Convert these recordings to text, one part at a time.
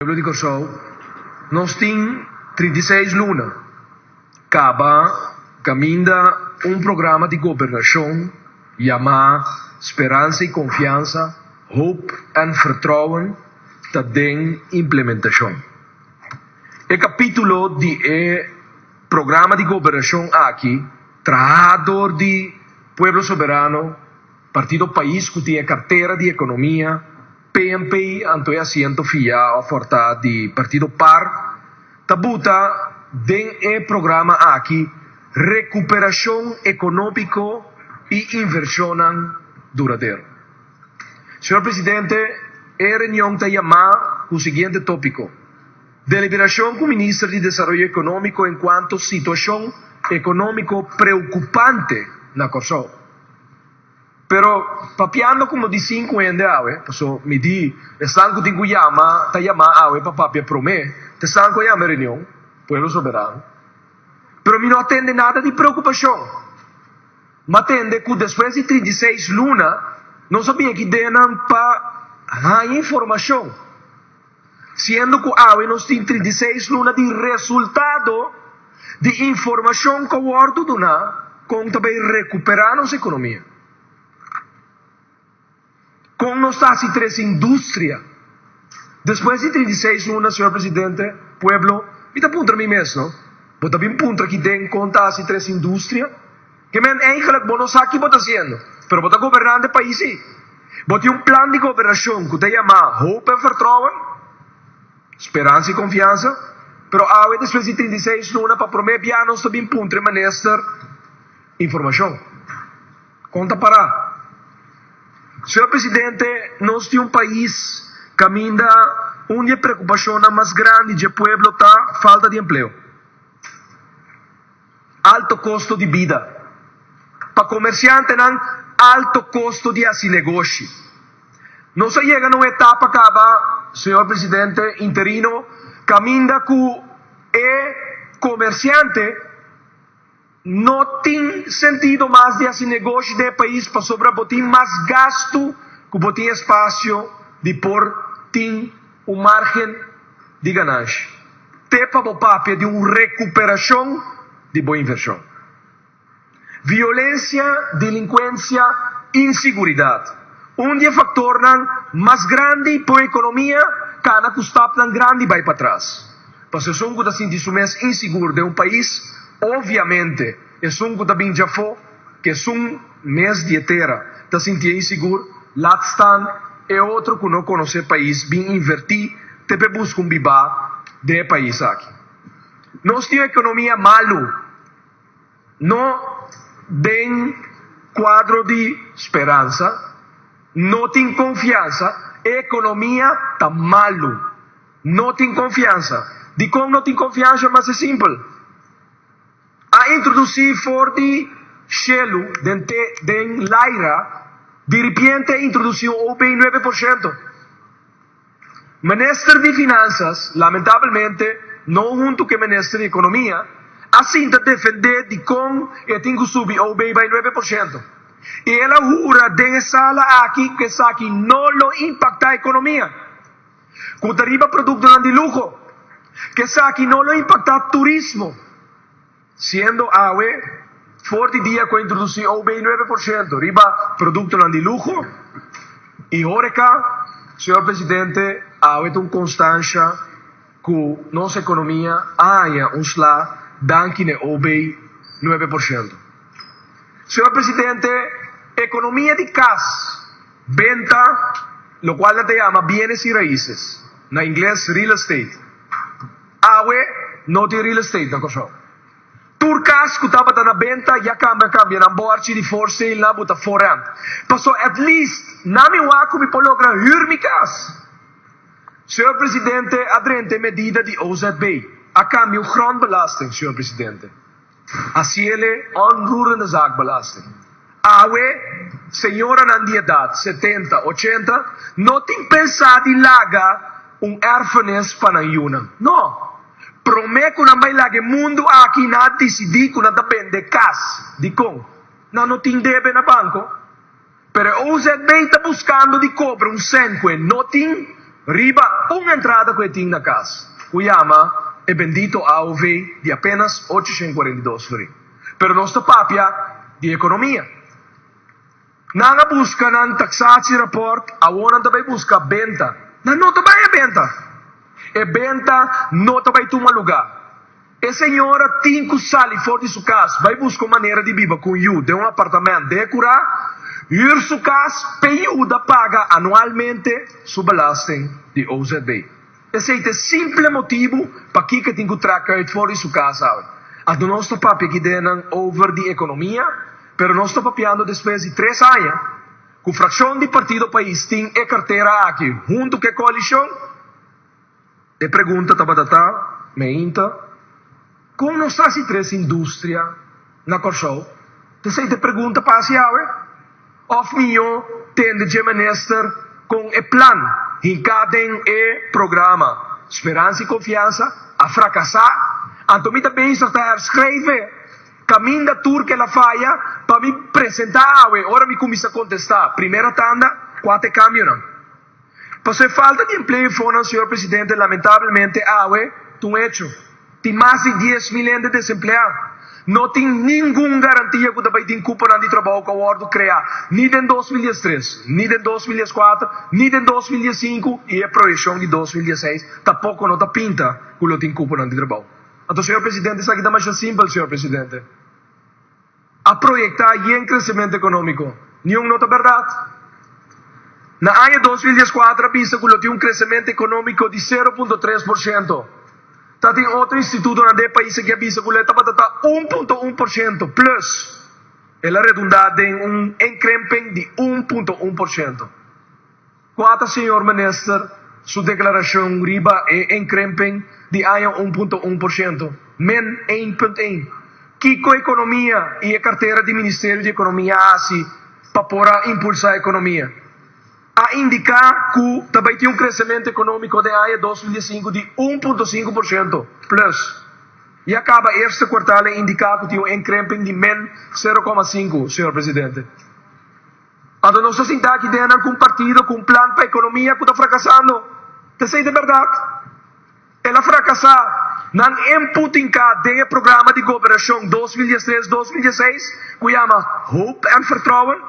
Pueblo di Kòrsou, nos tin 36 luna kaba kaminda un programa di gobernashon yamá Speransa i Konfiansa, Hoop en Vertrouwen, ta den implementashon. E kapítulo di e programa di gobernashon aki, trahá dor di Pueblo Soberano, Partido Pais ku tin e kartera di ekonomia, PNP, anto e asiento fiá òf fòrtá di Partido par, ta buta den e programa aki rekuperashon ekonómiko i invershonnan duradero. Señor Presidente, e reunion ta yamá ku siguiente tópiko, Deliberashon ku Minister di Desaroyo Ekonómiko enkuanto situashon ekonómiko preokupante na Kòrsou. Pero papiando como di sinku hende awe, paso mi di esnan cu tin cu yama ta yama awe pa papia prome, ta esnan cu a yama e reunion, Pueblo Soberano. Pero mi no a tende nada di preocupacion. Mi a tende cu despues di 36 luna nos a bin aki den nan pa haña informacion. Siendo cu awe nos tin 36 luna di resultado di informacion cu a wordo duna con ta bay recupera nos economia. Con nos ta haci trece industria. Despues di 36 luna, señor Presidente, pueblo, mi ta puntra mi mes, no? Bo ta bin puntra aki den con ta haci trece industria? Ke men eigenlijk bo no sa ki bo ta haciendo, pero bo ta gobernando e pais si. Bo tin un plan di gobernacion cu ta yama Hoop en Vertrouwen, Speransa y Confiansa, pero awe despues di 36 luna pa prome bia nos ta bin puntra e minister informacion. Con ta para? Señor Presidente, nos tin un pais caminda un di e preocupacionnan mas grandi dje pueblo ta falta di empleo. Alto kosto di bida. Pa komersiantenan, alto kosto di hasi negoshi. Nos a yega na un etapa kaba, señor presidente interino, kaminda ku e komersiante no tin sentido mas di hasi negoshi den e pais pasobra bo tin mas gastu ku bo tin espasio di por tin un margen di ganashi. Te pa bo papia di un rekuperashon di bo invershon. Violensia, delinkuensia, insiguridat. Un di e faktornan mas grandi pa un ekonomia kana ku stapnan grandi bai patras. Pasobra esun ku ta sinti su mes insigur den un pais, obviamente esun ku ta bin djafó ku esun mes di e tera ta sintié insigur, laat staan e otro ku no konosé pais bin invertí te p'e buska un bibá den e pais aki. Nos tin un ekonomia malu, no den kuadro di speransa, no tin konfiansa, e ekonomia ta malu, no tin konfiansa. Dikon no tin konfiansa? Mas e simpel. A introdusí for di shelu den te den laira, diripiente a introdusí un OB 9%. Minister di Finansas, lamentabelmente no huntu ku e Minister di Ekonomia, a sinta defendé dikon e tin ku subi OB bai 9%. I el a hura den e sala aki ku esaki no lo impaktá ekonomia, ku ta riba produktonan di luho, ku esaki no lo impaktá turismo. Siendo awe, for di dia ku a introdusí OB 9% riba produktonan di luho i horeca, señor Presidente, awe ta un konstansha ku nos ekonomia a haña un sla danki na e OB 9%. Señor Presidente, ekonomia di kas, benta, lokual nan ta yama bienes y raices, na ingles real estate, Awe no tin real estate na Kòrsou. Tur kas ku tabata na benta ya kambia kambia nan bòrchi di for sale na buta for rent. Paso at least na mi wak ku mi por logra hür mi kas. Señor Presidente a drenta e medida di OZB. A kambia un grondbelasting, señor Presidente. Hasiele onroerende zaakbelasting. Awe, señoranan di edat 70, 80 no tin pensá di laga un erfenis pa nan yunan. No. Promé ku nan bai laga e mundu aki nan a disidí ku nan ta bende kas. Dikon? Nan no tin debe na banko. Pero e OZB ta buskando di kobra un sèn ku e no tin. Riba un entrada ku e tin na kas, ku yama e bendito AOV di apenas 842 florin. Pero nos ta papia di ekonomia. Nan a buska nan taxatierapport, awor nan ta bai buska benta. Nan no ta bai e benta. E benta no ta bai tuma lugá. E señora tin ku sali for di su kas bai buska un manera di biba ku un yu den un apartament den e kurá, hür su kas p'e yuda paga anualmente su belasting di OZB. Esei ta e simple motibu pakiko e tin ku trek uit for di su kas awe. Anto nos ta papia aki den nan over di ekonomia, pero nos ta papiando despues di tres aña ku frakshon di Partido Pais tin e kartera aki huntu ku e koalishon. E pregunta tabata ta, Meinta, kon nos ta hasi tres industria na Kòrsou? T'esei ta e pregunta pa hasi awe? Òf mihó tende dje minister kon e plan hinká den e programa Speransa i Konfiansa a frakasá? Anto mi ta bezig ta herschrijve kaminda tur ke la faya pa mi presentá awe ora mi kuminsá kontestá primera tanda kua ta e kambionan. Pasobra e falta di empleo fonan, señor presidente, lamentablemente awe ta un hecho. Tin mas di 10,000 hende desempleá. No tin ningun garantia ku ta bai tin kuponan di trabou ku a wòrdu kreá ni den 2013, ni den 2014, ni den 2015 i e proyekshon di 2016 tampoko no ta pinta ku lo tin kuponan di trabou. Anto, señor presidente, esaki ta masha simpel, señor presidente. A proyektá yen kresementu ekonómiko. Niun no ta bèrdat. Na aña 2014 a bisa ku lo tin un kresementu ekonómiko di 0.3%. Ta tin otro institutonan den e pais aki a bisa ku lo e tabata ta 1.1% plus. El a redundá den un inkrimping di 1.1%. Kua ta señor minister su deklarashon riba e inkrimping di aña 1.1%, min 1.1? Kiko ekonomia i e kartera di Ministerio di Ekonomia a hasi pa por a impulsá ekonomia? A indiká ku ta bai tin un kresementu ekonómiko den aña 2015 di 1.5% plus. I a kaba eerste kwartal a indiká ku tin un inkrimping di min 0,5, señor presidente. Anto nos ta sinta aki den nan ku un partido ku un plan pa ekonomia ku ta frakasando. Ta esei ta bèrdat. El a frakasá. Nan emputinká den e programa di goberashon 2013, 2016 ku yama Hoop en Vertrouwen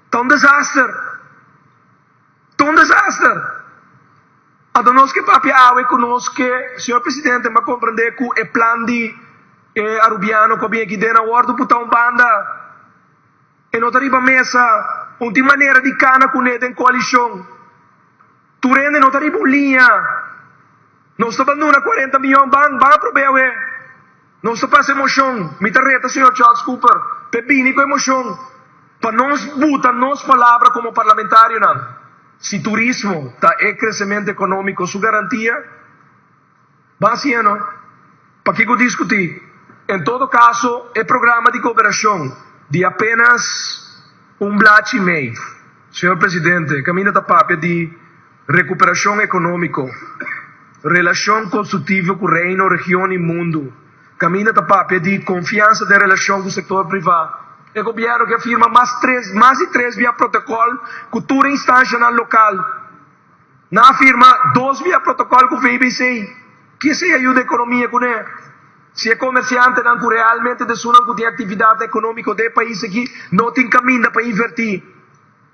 ta un desaster. Ta un desaster. Anto nos ke papia awe ku nos ke, señor presidente, m'a komprendé ku e plan di e Arubiano ku a bin aki den a wòrdu putá un banda. E no ta riba mesa. Un tin manera di kana kuné den koalishon. Tur hende no ta riba un liña. Nos ta banduna 40 miyon ban, ban aprob'é awe. Nos ta pasa e moshon. Mi ta reta señor Charles Cooper p'e bini ku e moshon pa nos buta nos palabra komo parlamentarionan. Si turismo ta e kresementu ekonómiko su garantia, Ban siña no. Pakiko diskutí? En todo kaso, e programa di koperashon di apenas un blachi i mei, señor presidente, kaminda ta papia di rekuperashon ekonómiko, relashon konstruktivo ku Reino, region i mundu, kaminda ta papia di konfiansa den relashon ku sektor privá. E gobièrnu ke a firma mas tres mas di tres bia protokòl ku tur e instanshanan lokal. Nan a firma dos bia protocol cu VBC. Ki esey a yuda economia cune? Si e comerciantenan cu realmente ta esunnan cu tin actividad economico den e pais aki no tin caminda pa inverti.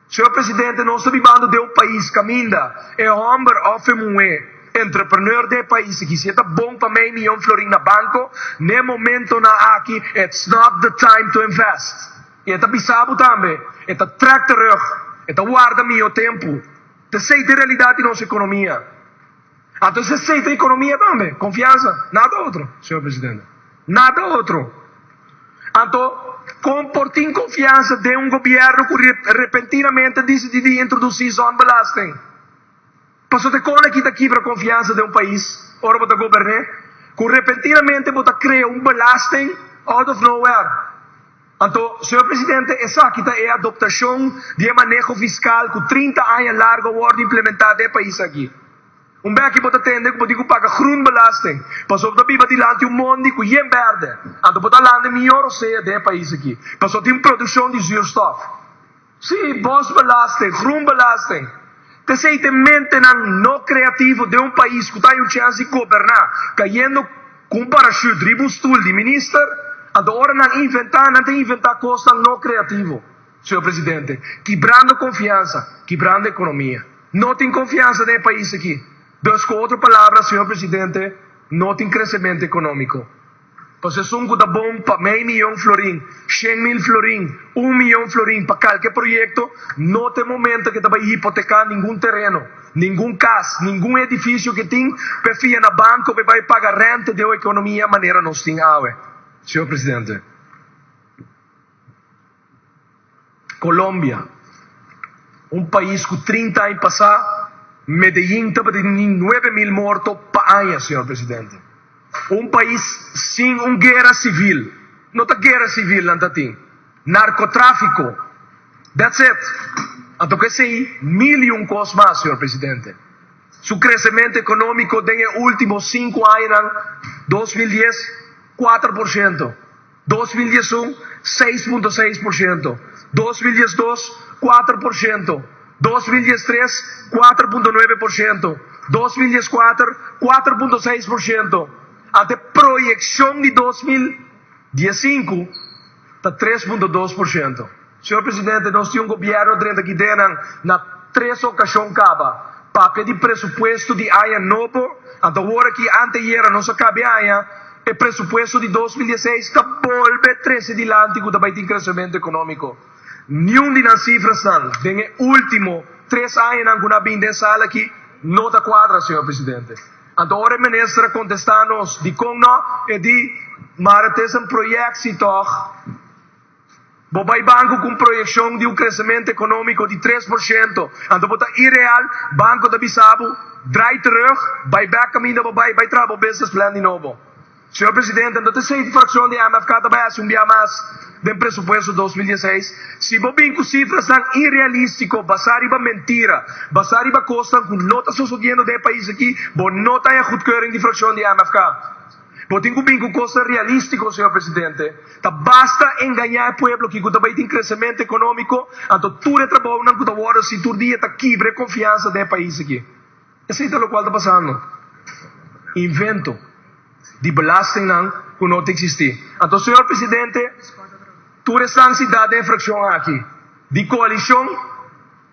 Señor Presidente, nos ta bibando den un pais caminda e homber of e muhe entrepreneur den e pais aki si e ta bon pa mei miyon florin na banco, n'e momentonan aki it's not the time to invest. Y e ta bisa bo tambe, e ta trek terug, e ta warda miyo tempo. Ta esei ta e realidat di nos ekonomia. Anto es esei ta ekonomia tambe, konfiansa, nada otro, señor presidente. Nada otro. Anto, kon por tin konfiansa den un gobièrnu ku repentinamente disidí di introdusí zonbelasting? Pasobra te kon aki ta kibra konfiansa den un pais ora bo ta goberné, ku repentinamente bo ta krea un belasting out of nowhere. Anto, señor presidente, esaki ta e adoptacion di e maneho fiscal cu 30 aña largo a wordo implementa den e pais aki. Un beki bo ta tende cu bo tin cu paga groenbelasting, pasobra bo ta biba dilanti un mondi cu yen berde. Anto bo ta landa e miyor osea den e pais aki, pasobra tin produccion di zuurstof. Sí, bosbelasting, groenbelasting. T'esei ta e mentenan no kreativo den un pais ku ta hay un chèns di goberná, kayendo ku un parashut riba un stul di minister. Anto ora nan inventá, nan ta inventá kosnan no kreativo, señor presidente, kibrando konfiansa, kibrando ekonomia. No tin konfiansa den e pais aki. Dus ku otro palabra, señor presidente, no tin kresementu ekonómiko. Pasobra esun ku ta bon pa mei miyon florin, 100.000 florin, 1 miyon florin pa kalke proyekto, no ta e momento ku e ta bai hipoteká ningun tereno, ningun kas, ningun edifisio ku e tin pa e fia na banko pa e bai paga rente den un ekonomia manera nos tin awe, señor presidente. Colombia, un pais ku 30 aña pasá Medellín tabatin 9000 morto pa aña, señor presidente. Un pais sin un guera sivil. No ta guera sivil nan ta tin. Narkotráfiko. That's it. Anto ku esei mil i un kos mas, señor presidente. Su kresementu ekonómiko den e último 5 añanan, 2010, 4%. 2011, 6.6%. 2012, 4%. 2013, 4.9%. 2014, 4.6%. Anto proyekshon di 2015 ta 3.2%. Señor presidente, nos tin un gobièrnu drenta aki den na tres okashon kaba. Papia di presupuesto di aña nobo, anto awor aki anteayera nos a kaba aña, e presupuesto di 2016 ta bolbe trese dilanti ku ta bai tin kresementu ekonómiko. Niun di nan sifrasnan den e último 3 añanan ku nan a bin den sala aki no ta kuadra, señor presidente. Anto ora e minister a kontestá nos di kon no, e di, maar het is een projectie, toch? Bo bai banko ku un proyekshon di un kresementu ekonómiko di 3%. Anto bo ta ireal, banko ta bisa bo, draai terug, bai bèk kaminda bo bai, bai traha bo business plan di nobo. Señor presidente, anto ta frakshon di MFK ta bai hasi un bia mas den presupuesto 2016. Si bo bin ku sifrasnan irrealístiko, basá riba mentira, basá riba kosnan ku no ta sosodiendo den e pais aki, bo no ta haña goedkeuring di frakshon di MFK. Bo tin ku bin ku kosnan realístiko, señor presidente. Ta basta engañá e pueblo ku ta bai tin kresementu ekonómiko, anto tur e trabounan ku ta wòrdu hasi tur dia ta kibra e konfiansa den e pais aki. Esei ta lokual ta pasando. Invento di belastingnan ku no ta eksistí. Anto, señor presidente, tur esnan sintá den e frakshon aki di koalishon,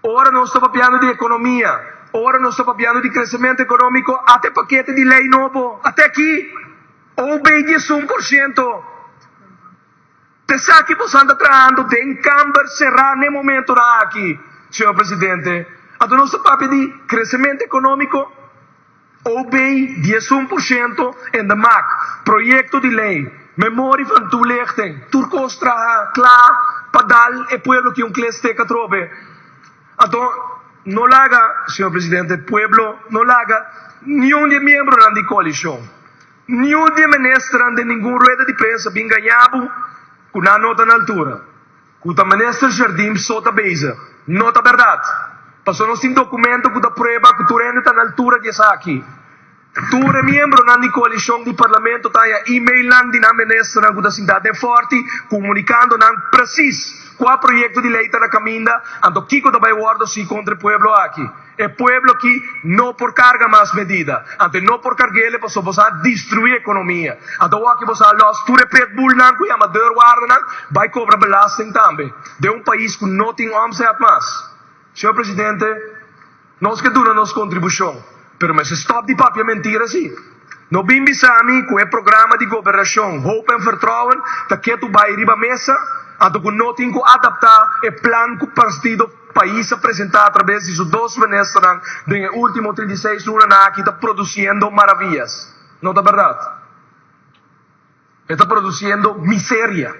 ora nos ta papiando di ekonomia, ora nos ta papiando di kresementu ekonómiko, ata e pakete di lei nobo, ata aki, OB 11%. T'esaki boso ta trahando den kamber será na e momentonan aki, señor presidente. Anto nos ta papia di kresementu ekonómiko, OB 11% in de maak, proyekto di lei, memorie van toelichting, tur kos traha kla pa dal e pueblo aki un klestek atrobe. Anto no laga, señor presidente, pueblo no laga niun di e miembronan di koalishon, niun di e ministernan den ningun rueda di prensa bin gaña bo ku nan no ta na altura, ku ta minister Jardim so ta bezig. No ta bèrdat. Pasobra nos tin dokumento ku ta prueba ku tur hende ta na altura di esaki. Tur e miembronan di koalishon di parlamento ta haña e-mailnan di nan ministernan ku ta sintá den Fòrti komunikando nan presis kua proyekto di lei ta na kaminda, anto kiko ta bai wòrdu hasi kontra e pueblo aki. E pueblo aki no por karga mas medida, anto e no por karg'el pasobra boso a destruí ekonomia. Anto awor boso a lòs tur e pitbullnan ku yama deurwaardernan bai kobra belasting tambe den un pais ku no tin omzet mas. Señor presidente, nos ke duna nos kontribushon, pero mester stòp di papia mentira si. No bin bisa mi ku e programa di gobernashon Hoop en Vertrouwen ta ketu bai riba mesa, anto ku no tin ku adaptá e plan ku partido Pais a presentá atraves di su dos ministernan den e último 36 lunanan aki ta produsiendo maravillas. No ta bèrdat. E ta produsiendo miseria.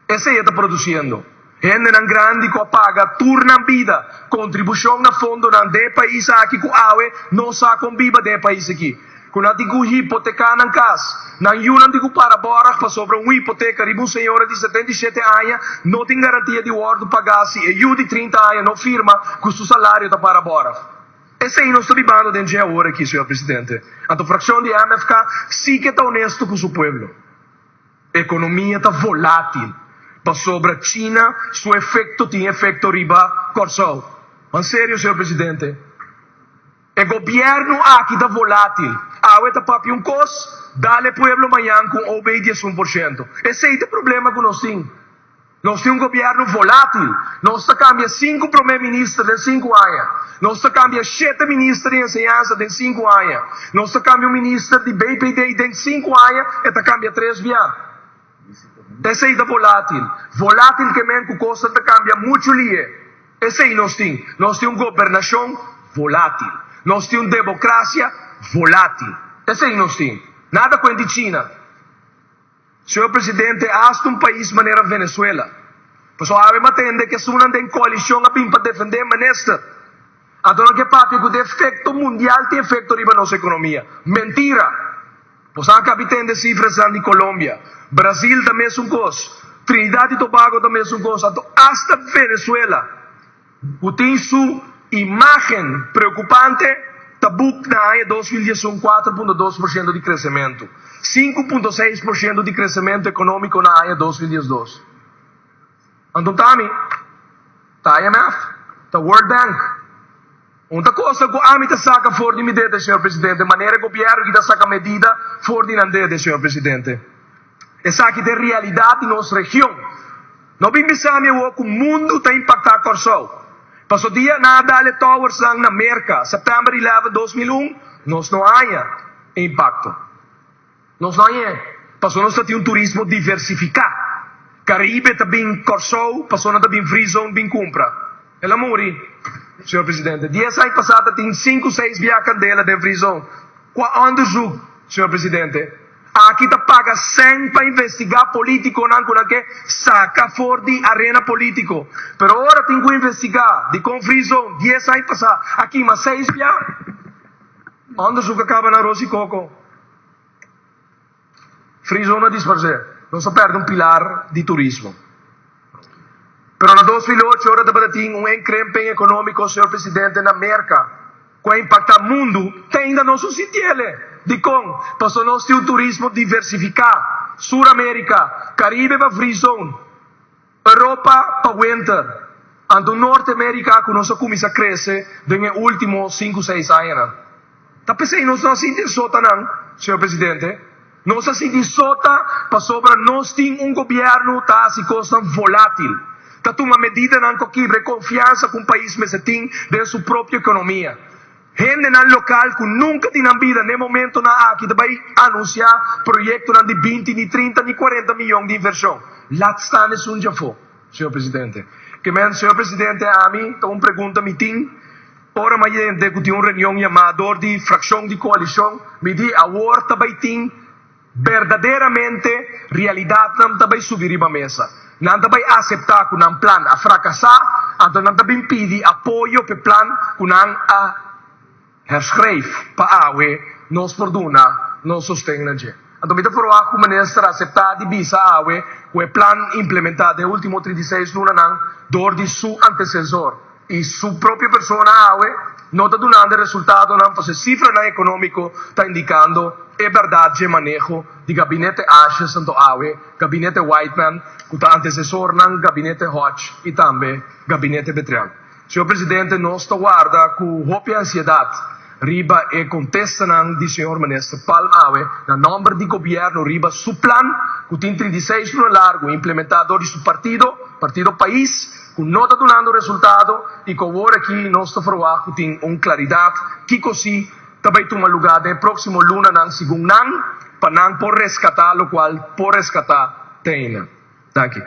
Esei e ta produsiendo. Hendenan grandi ku a paga tur nan bida kontribushon na fondonan den e pais aki ku awe no sa kon biba den e pais aki. Ku nan tin ku hipoteká nan kas. Nan yunan tin ku para bòrg pasobra un hipoteka riba un señora di 77 aña no tin garantia di wòrdu pagá si e yu di 30 aña no firma ku su salario ta para bòrg. Esei nos ta bibando den dje awor aki, señor presidente. Anto frakshon di MFK sí ke ta honesto ku su pueblo. Ekonomia ta volátil pasobra China su efekto tin efekto riba Kòrsou. Man serio, señor presidente. E gobièrnu aki ta volátil. Awe ta papia un kos, dal e pueblo mañan ku un OB 11%. Esei ta e problema ku nos tin. Nos tin un gobièrnu volátil. Nos ta kambia sinku promé minister den sinku aña. Nos ta kambia shete minister di enseñansa den sinku aña. Nos ta kambia un minister di BPD den sinku aña, e ta kambia tres bia. Esei ta volátil. Volátil ke men ku kosnan ta kambia muchu lihe. Esei nos tin. Nos tin un gobernashon volátil. Nos tin un demokrasia volátil. Esei nos tin. Nada kuenti China. Señor Presidente, hasta un pais manera Venezuela. Pasobra awe m'a tende ku esunnan den koalishon a bin pa defendé e minister. Anto nan ke papia ku ta efekto mundial tin efekto riba nos ekonomia. Mentira! Bo sa kabi tende sifrasnan di Colombia. Brasil ta mesun kos. Trinidad y Tobago ta mesun kos. Anto hasta Venezuela, ku tin su imágen preokupante, ta buk na aña 2011 4.2% di kresementu, 5.6% di kresementu ekonómiko na aña 2012. Anto ta ami, ta IMF, ta World Bank. Un ta cosa cu ami ta saca for di mi dede, señor Presidente, manera e gobierno aki ta saca medida for di nan dede, señor Presidente. Esaki ta e realidad di nos region. No bin bisa mi awor cu mundo ta impacta Corsou. Paso dia nan a dal e towersnan na Merca, September 11, 2001, nos no haña e impacto. Nos no hañ'é, pasobra nos ta tin un turismo diversifiká. Caribe ta bin Kòrsou, pasobra nan ta bin Free Zone bin kumpra. El a muri, señor presidente. Dies aña pasá ta tin sinku, seis bia kandela den Free Zone. Kua òndersuk, señor presidente? Aki ta paga sèn pa investigá polítikonan ku nan ke saka for di arena polítiko. Pero ora tin ku investigá dikon Free Zone dies aña pasá a kima seis bia, òndersuk a kaba na ros i koko. Free zone a disparsé. Nos a pèrdè un pilar di turismo. Pero na 2008 ora tabata tin un enkrimping ekonómiko, señor presidente, na Merka ku a impaktá mundu, te ainda nos no sinti el'e. Dikon? Pasobra nos tin un turismo diversifiká, Sur Amerika, Karibe pa free zone. Europa pa winter, anto Norte America cu nos a cuminsa crece den e ultimo cinco seis añanan. Ta p'esey nos no a sinti e sotanan, señor Presidente. Nos a sinti sota pasobra nos tin un gobierno ta haci cosnan volatil, ta tuma medidanan cu a kibra e confiansa cu un pais mester tin den su propio economia. Hendenan lokal ku nunka di nan bida n'e momentonan aki ta bai anunsiá proyektonan di binti, ni trinta, ni kuarenta miyon di invershon. Laat staan esun djafó, señor presidente. Ke men, señor presidente, ami ta un pregunta mi tin. Ora mi a yende ku tin un reunion yamá dor di frakshon di koalishon, mi di awor ta bai tin Berdaderamente, realidatnan ta bai subi riba mesa. Nan ta bai aseptá ku nan plan a frakasá, anto nan ta bin pidi apoyo p'e plan ku nan a herschrijf pa awe nos por duna nos sosten na dje. Anto mi ta proba ku minister aseptá di bisa awe ku e plan implementá den e último 36 lunanan dor di su antesesor i su propio persona awe no ta dunando e resultadonan pasobra e sifranan ekonómiko ta indikando e bèrdat dje maneho di gabinete Asjes anto awe gabinete Whiteman ku ta antesesornan gabinete Hodge i tambe gabinete Betrian. Señor Presidente nos ta warda ku hopi ansiedat riba e kontestanan di señor Minister Palm awe na nòmber di gobièrnu riba su plan ku tin 36 luna largu implementá dor di su partido, Partido Pais, ku no ta dunando resultado i ku awor aki nos ta ferwagt ku tin un klaridat kiko si ta bai tuma lugá den e próksimo lunanan segun nan pa nan por reskatá lokual por reskatá te ainda. Danki.